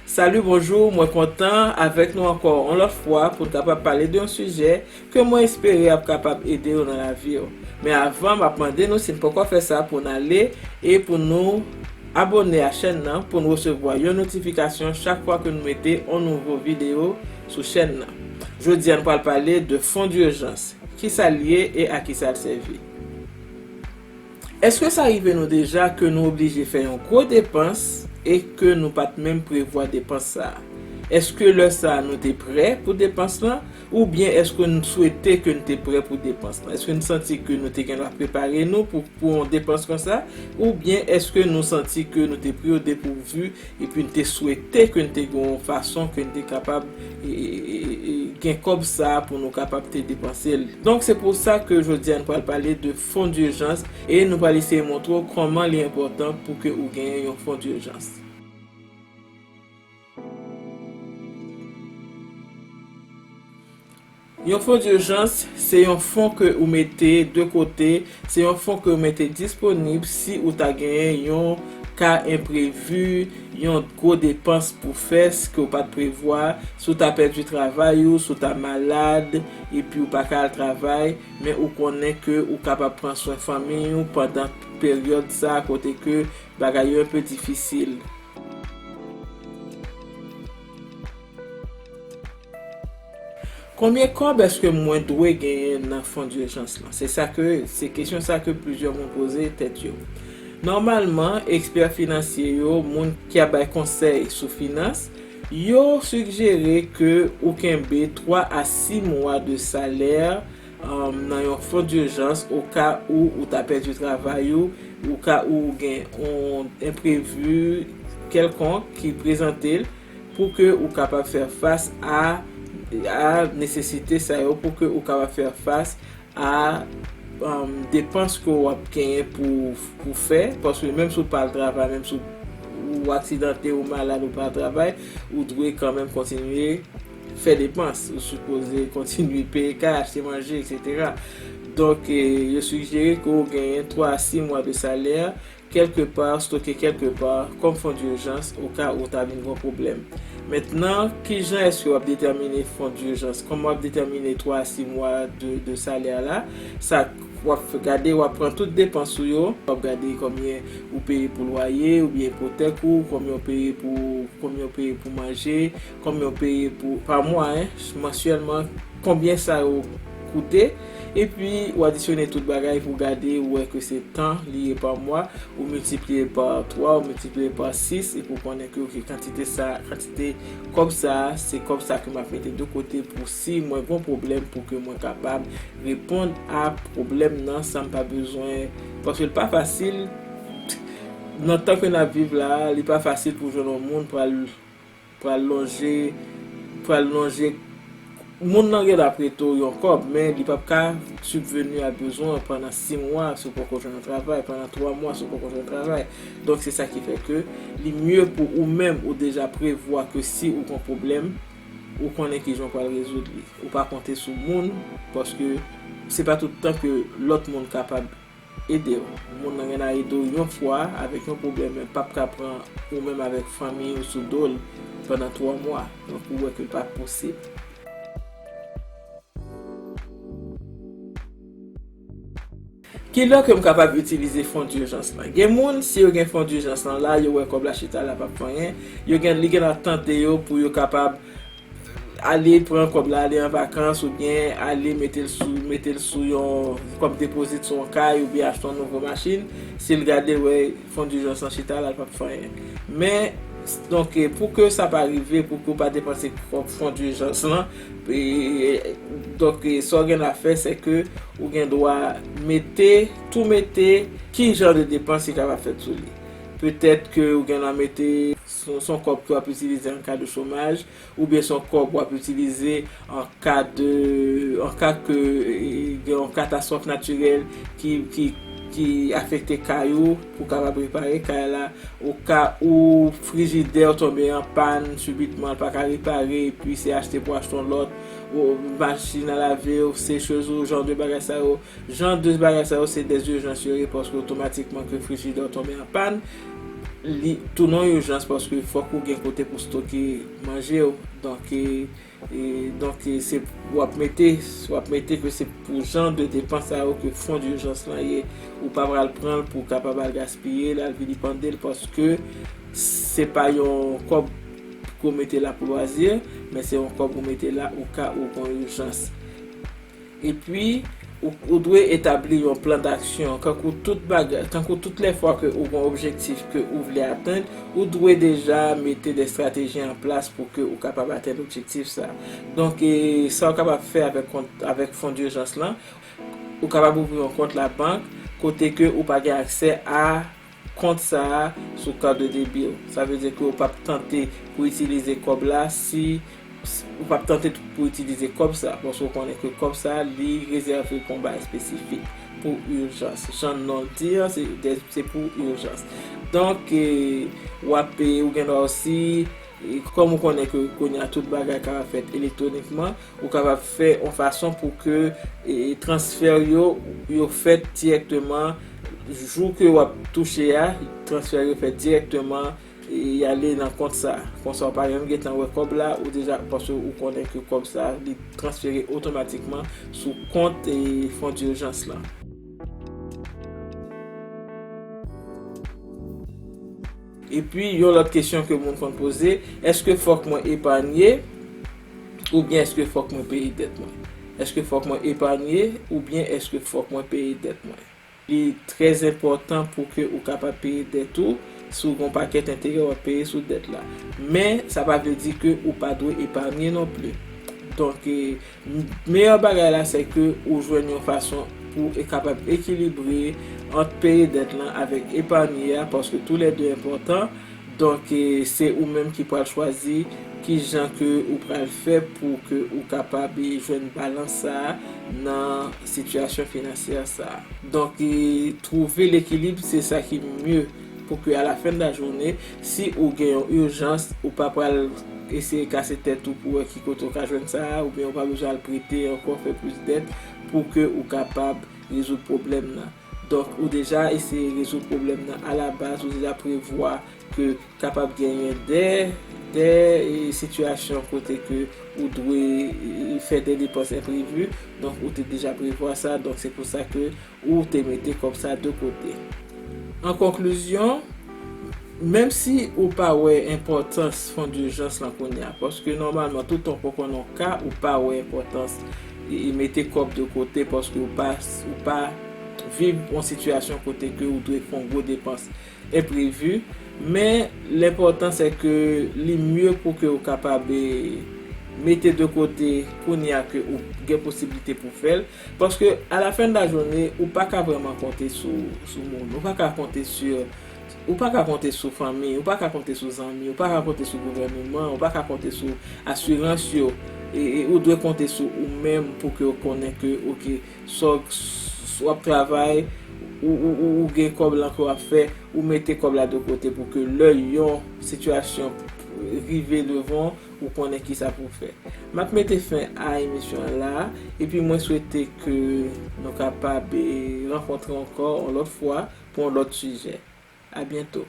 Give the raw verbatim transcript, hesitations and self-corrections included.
Salut, bonjou, mwen kontan avèk nou ankò yon lòt fwa pou n kapab pale de yon sijè ke mwen espere ap kapab ede w nan lavi w. Men avan, m ap mande nou, si n poko fè sa, pou n ale e pou nou abòne a chèn nan pou n resevwa yon notifikasyon chak fwa ke nou mete yon nouvo videyo sou chèn nan. Jodi a, n pral pale de fon dijans. Kisa l ye e a kisa l sèvi? Èske sa rive nou deja ke nou oblije fè yon gwo depans e ke nou pa t menm prevwa depans sa a? Èske lè sa a nou te prè pou depans lan? Oubyen èske n swete ke n te prè pou depans lan? Èske n santi ke nou te gen dwa prepare nou pou, pou yon depans konsa? Oubyen èske nou santi ke nou te pri o depouvi epi n te swete ke n te gen yon fason ke n te kapab e, e, e, e, gen kòb sa a pou nou kapab te depanse l? Donk, se pou sa ke jodi a n pral pale de fon dijans e nou pral eseye montre w kòman li enpòtan pou ke ou genyen yon fon dijans. Yon fon dijans, se yon fon ke ou mete de kote, se yon fon ke ou mete disponib si ou ta genyen yon ka enprevi, yon gwo depans pou fè ke ou pa t prevwa, si w ta pèdi travay ou, si w ta malad, epi ou pa ka al travay, men ou konnen ke ou kapab pran swen fanmi ou pandan peryòd sa a kote ke bagay yo enpe difisil. Konbyen kòb èske mwen dwe genyen nan fon dijans lan? Se sa ke, se kesyon sa ke plizyè moun poze tèt yo. Nòmalman, ekspè finansye yo, moun ki ap bay konsèy sou finans, yo sigjere ke ou kenbe twa a sis mwa de salè, um, nan yon fon dijans, o ka ou ou ta pèdi travay ou, o ka ou gen yon enprevi kèlkonk ki prezante l, pou ke ou kapab fè fas a, a nesesite sa yo, pou ke ou kapab fè fas a, um, depans ke w ap genyen pou, pou fè, paske menm si w pa al travay, menm si w, ou aksidante, ou malad, ou pa al travay, ou dwe kanmenm kontinye fè depans, ou sipoze kontinye peye kay, achte manje, etsetera. Donk, eh, yo sigjere ke w genyen twa a sis mwa de salè, kèlke pa, stoke kèlke pa, kòm fon dijans, o ka ou ta vin gen yon pwoblèm. Mentnan, kijan èske w ap detèmine fon dijans? Kòman w ap detèmine twa a sis mwa de, de salè a la? Sa w ap fè, gade, w ap pran tout depans ou yo, w ap gade konbyen ou peye pou lwaye oubyen ipotèk ou, konbyen w peye pou, konbyen w peye pou manje, konbyen w peye pou, pa mwa, en, mansyèlman, konbyen sa yo koute, epi w adisyone tout bagay pou gade, ou wè ke se tan li ye pa mwa, ou miltipliye pa twa, ou miltipliye pa sis, epi w konnen ke, ok, kantite sa, kantite kòb sa, se kòb sa ke m ap mete de kote pou si mwen gen yon pwoblèm, pou ke mwen kapab reponn a pwoblèm nan san m pa bezwen, paske l pa fasil, nan tan ke n ap viv la, li pa fasil pou jwenn yon moun pral pral lonje, pral lonje, moun nan gen dwa prete w yon kòb, men li p ap ka sibveni a bezwen w pandan sis mwa si w poko jwenn yon travay, pandan twa mwa si w poko jwenn yon travay. Donk, se sa ki fè ke li mye pou ou menm, ou deja prevwa ke si ou gen yon pwoblèm, ou konnen kijan w pral rezoud li. Ou pa konte sou moun, paske se pa tout tan ke lòt moun kapab ede w. Moun nan gen dwa ede w yon fwa avèk yon pwoblèm, men p ap ka pran ou menm avèk fanmi w sou do l pandan twa mwa. Donk, ou wè ke l pa posib. Kilè ke m kapab itilize fon dijans lan? Gen moun, si yo gen fon dijans lan la, yo wè kòb la chita la, p ap fè anyen, yo gen, li gen dwa tante yo pou yo kapab ale pran kòb la, ale an vakans, oubyen ale mete l sou, mete l sou yon, kòm depozit sou yon kay, oubyen achte yon nouvo machin. Si l gade l wè fon dijans lan chita la, l p ap fè anyen. Men, donk, eh, pou ke sa pa rive, pou ke w pa depanse kòb fon dijans lan, eh, donk, eh, sa w gen dwa fè, se ke ou gen dwa mete, tou mete, ki jan de depans ki kapab fèt sou li. Petèt ke ou gen dwa mete, se, se yon kòb ke w ap itilize an ka de chomaj, oubyen se yon kòb w ap itilize an ka de, an ka ke, eh, gen yon katastwòf natirèl ki, ki, ki afekte kay ou, pou w kapab repare kay la, o ka ou frijidè w tonbe an pàn sibitman, l pa ka repare, epi se achte pou achte yon lòt, ou machin a lave, ou sechez ou, jan de bagay sa yo. Jan de bagay sa yo, se dè ijans yo ye, paske otomatikman ke frijidè w tonbe an pàn, Li tounen yon ijans paske fòk ou gen kote pou stoke manje w. Donk, e, e, donk, e, se, w ap mete, w ap mete ke se pou jan de depans sa yo ke fon dijans lan ye. Ou pa pral pran l pou w kapab al gaspiye l, al vilipande l, paske se pa yon kòb ke w mete la pou lwazi, men se yon kòb ou mete la o ka ou gen yon ijans. Epi, ou, ou dwe etabli yon plan d'aksyon. Kankou tout bagay, kankou tout lè fwa ke ou gen yon objektif ke ou vle atenn, ou dwe deja mete de estrateji an plas pou ke ou kapab atenn objektif sa. Donk, e, sa w kapab fè avèk kont, avèk fon dijans lan, ou kapab ouvri yon kont labank kote ke ou pa gen aksè a kont sa a sou kat de debi w. Sa vle di ke ou p ap tante pou itilize kòb la si ou p ap tante pou itilize kòb sa, paske ou konnen ke kòb sa li rezève pou yon bagay espesifik, pou ijans. Jan non l di an, se de, se pou ijans. Donk, e, w ap, e, ou gen dwa osi, e, kòm ou konnen ke kounye a tout bagay ka fèt elektwonikman, ou kapab fè yon fason pou ke, e, transfè yo, yo fèt dirèkteman. Jou ke w ap touche a, transfè yo fèt dirèkteman, e, y ale nan kont sa. Konsa, w pa menm gentan wè kòb la, ou deja, paske ou konnen ke kòb sa, li transfere otomatikman sou kont, e, fon dijans lan. Epi, yon lòt kesyon ke moun konn poze, èske fòk mwen epanye oubyen èske fòk mwen peye dèt mwen? Èske fòk mwen epanye oubyen èske fòk mwen peye dèt mwen? Li trè enpòtan pou ke ou kapab peye dèt ou, si w gen yon pakèt enterè w ap peye sou dèt la. Men, sa pa vle di ke ou pa dwe epanye non pli. Donk, e, m-, meyè bagay la, se ke ou jwenn yon fason pou e kapab ekilibre ant peye dèt lan avèk epanye a, paske toulède enpòtan. Donk, e, se ou menm ki pral chwazi ki jan ke ou pral fè pou ke ou kapab, e, jwenn balans sa a nan sitiyasyon finansyè sa a. Donk, e, twouve lekilib, se sa ki mye pou ke a la fen de la jounen, si ou gen yon ijans, ou pa pral eseye kase tèt ou pou wè ki kote ou ka jwenn sa a, oubyen ou pa bezwen al prete ankò, fè plis dèt pou ke ou kapab rezoud pwoblèm nan. Donk, ou deja eseye rezoud pwoblèm nan a la baz, ou deja prevwa ke kapab genyen de, de, e, sitiyasyon kote ke ou dwe, e, fè de depans enprevi. Donk, ou te deja prevwa sa. Donk, se pou sa ke ou te mete kòb sa de kote. An konklizyon, menm si ou pa wè enpòtans fon dijans lan kounye a, paske nòmalman, toutan w poko nan yon ka, ou pa wè enpòtans e, e mete kòb de kote, paske ou pa, ou pa viv yon sitiyasyon kote ke ou dwe fè yon gwo depans enprevi. Men, lenpòtan se ke li mye pou ke ou kapab, e, mete de kote kounye a ke ou gen posiblite pou fè l. Paske, a la fen de la jounen, ou pa ka vrèman konte sou, sou moun. Ou pa ka konte sou, ou pa ka konte sou fanmi, ou pa ka konte sou zanmi, ou pa ka konte sou gouvèneman, ou pa ka konte sou asirans yo. E, e ou dwe konte sou ou menm pou ke ou konnen ke, oke, sa w, w ap travay, ou, ou, ou, ou gen kòb lan ke w ap fè, ou mete kòb la de kote pou ke lè yon sitiyasyon rive devan, ou konnen kisa pou w fè. M ap mete fen a emisyon an la, epi mwen swete ke nou kapab, e, rankontre ankò yon lòt fwa pou yon lòt sijè. A byento.